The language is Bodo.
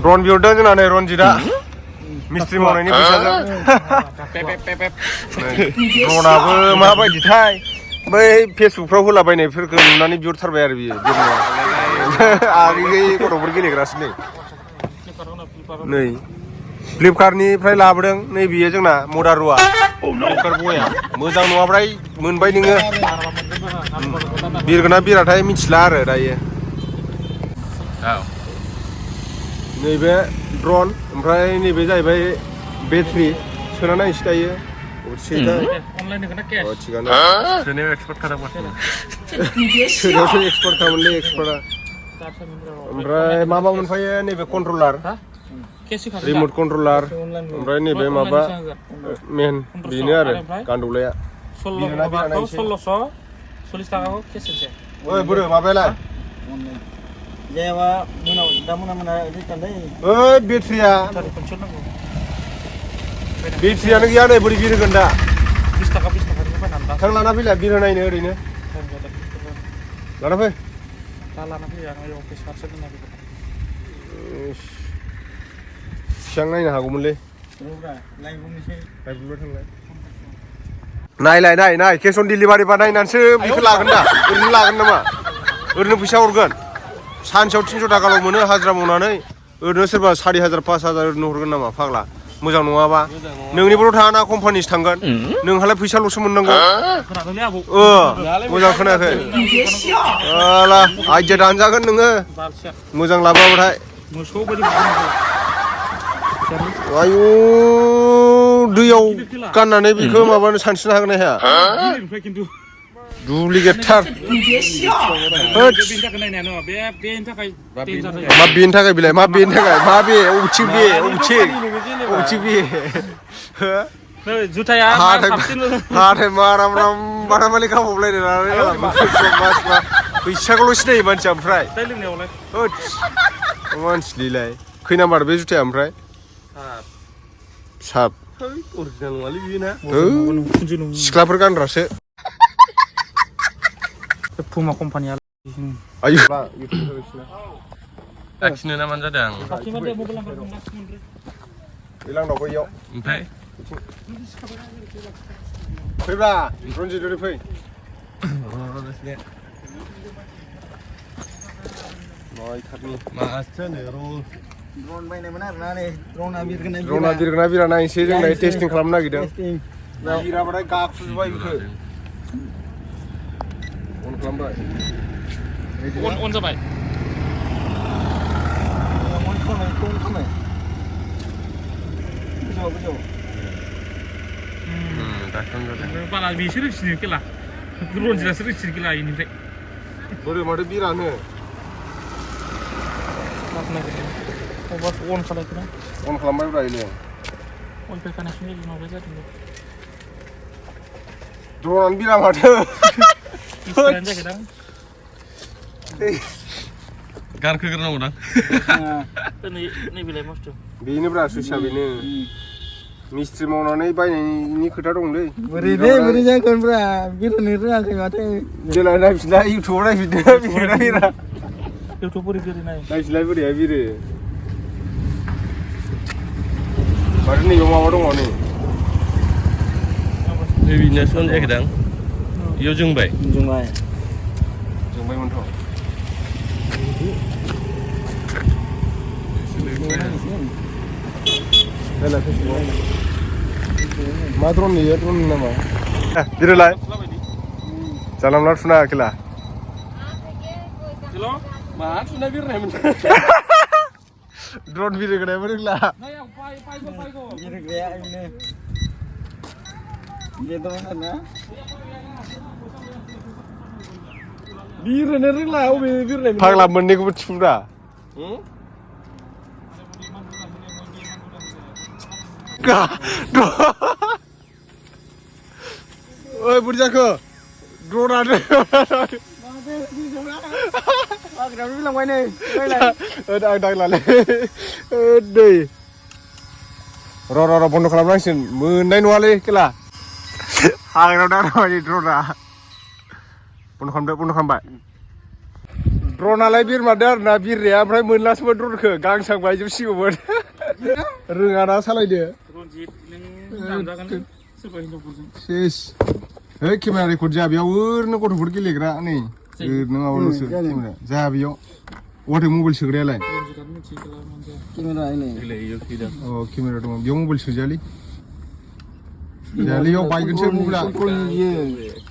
रन बिहरदों जोंना नै रनजितआ मिस्ट्रि मावनायनि फैसाजों रनाबो माबायदिथाय बै फेसबुकफ्राव होलाबायनायफोरखौ नुनानै बिहरथारबाय आरो बियो आगै गथ'फोर गेलेग्रासो नै फ्लिपकार्टनिफ्राय लाबोदों नै बियो जोंना मदारुआ फ्लिपकार्ट बया मोजां नङाब्राय मोनबाय नोङो बिरगोना बिराथाय मिथिला आरो दायो नैबे ड्रन ओमफ्राय नैबे जाहैबाय बेटारि सोना नायनोसै दायो थिगानो सोनायाव एक्सपार्टखामोनलै एक्सपार्टआ ओमफ्राय माबा मोनफायो नैबे कन्ट्रलार रिमट कन्ट्रलार ओमफ्राय नैबे माबा मेन बेनो आरो गान्दौलाया ओइ बोरो माबायालाय ओइ बेटारियानो गैया नै बोरै बिरहोगोन दा 20 थाखा थां लाना फैलाय बिरहोनायनो ओरैनो लाना फै बेसेबां नायनो हागौमोनलै नाय केस अन डिलिभारिबा नायनानैसो बेखौ लागोन दा ओरैनो लागोन नामा ओरैनो फैसा हरगोन सानसेयाव 300 थाखाल' मोनो हाजिरा मावनानै ओरैनो सोरबा 4000 5000 ओरैनो हरगोन नामा फाग्ला मोजां नङाबा नोंनिबोथ' थाङाना कम्पानिसो थांगोन नोंहालाय फैसाल'सो मोननांगौ मोजां खोनायाखै आइदिया दानजागोन नोङो मोजां लाबोआबाथाय आयु दैयाव गाननानै बेखौ माबानो सानस्रिनो हागोन ना हाया दुप्लिकेटथार मा बेनि थाखाय बेलाय मा बेनि थाखाय मा बे अबेथिं जुथाया हाथाय माराम बादामालि खालामलायदों फैसाखौल' सिनायो मानसिया ओमफ्राय मानसिलाय खै नाम्बार बे जुथाया ओमफ्राय साब अरिजिनेल नङालै बियो ना सिख्लाफोर गानग्रासो पुमा कम्पानिया आयु लाखिनो ना मानो जादों दैलांदाव बैयाव ओमफ्राय फैब्रा रनजित ओरै फै रना बिरगोना बिरा नायनोसै जों दायो टेस्टिं खालामनो नागिरदों बिराबाथाय गाखुजोब्बाय बेखौ अन खालामबाय अन जाबाय बाला बिसोर रिसिनो खेला रनजितआसो रिसिनो खेला इनिफ्राय बोरै माथो बिरानो अन खालायखोना अन खालामबाय ब्रायले अनफाय कानेक्सन माबाय जादों द्र'नानो बिरा माथो गारखोग्रोनांगौ दां नैबेलाय मस्थु बेनोब्रा सुइसा बेनो मिस्ट्रि मावनानै बायनायनि खोथा दंलै बोरै जागोनब्रा बिरनो रोङाखै माथो जेला नायफिनला इउटुबाव नायफिनदो बिरा इउटुब बोरै बिरो नायफिनलाय बोरैहाय बिरो माथो नैयाव माबा दङ नै बिनो सन जायाखैदां इयाव जोंबायमोनथ' मा द्र'ननि द्र'ननि नामा बिरोलाय जानला मोनला थुना खेला द्र'न बिरगोनायबो रोंला बिरनो रोंला अबे बिरनाय फाग्ला मोननैखौबो थुब्रा ओइ बोरै जाखो द्र'नानो बिलांबाय नै आं दांलालै दै र' बन्द' खालामनांसिगोन मोननाय नङालै खेला हाग्रायाव दांबाय द्र'ना बन्द' खालामबाय ड्रनालाय बिरमारदों आरो ना बिरनाया ओमफ्राय मोनलासोमोन ड्रनखौ गांसां बायजोबसिगौमोन रोङाना सालायदो रनजित नों दामजागोन सोरबा हिनजावफोरजों सेस है केमेरा रेकर्ड जाया बेयाव ओरैनो गथ'फोर गेलेग्रा नै ओरैनो माबाल'सो केमेरा जाया बेयाव वाटे मबाइल सोग्रायालाय रनजितआनो मिथिगोला मोनसे Kamera ini. अ केमेरा दङ बेयाव मबाइल सोजायालै जायालै बेयाव बायगोनसो मबाइला Pukul dia.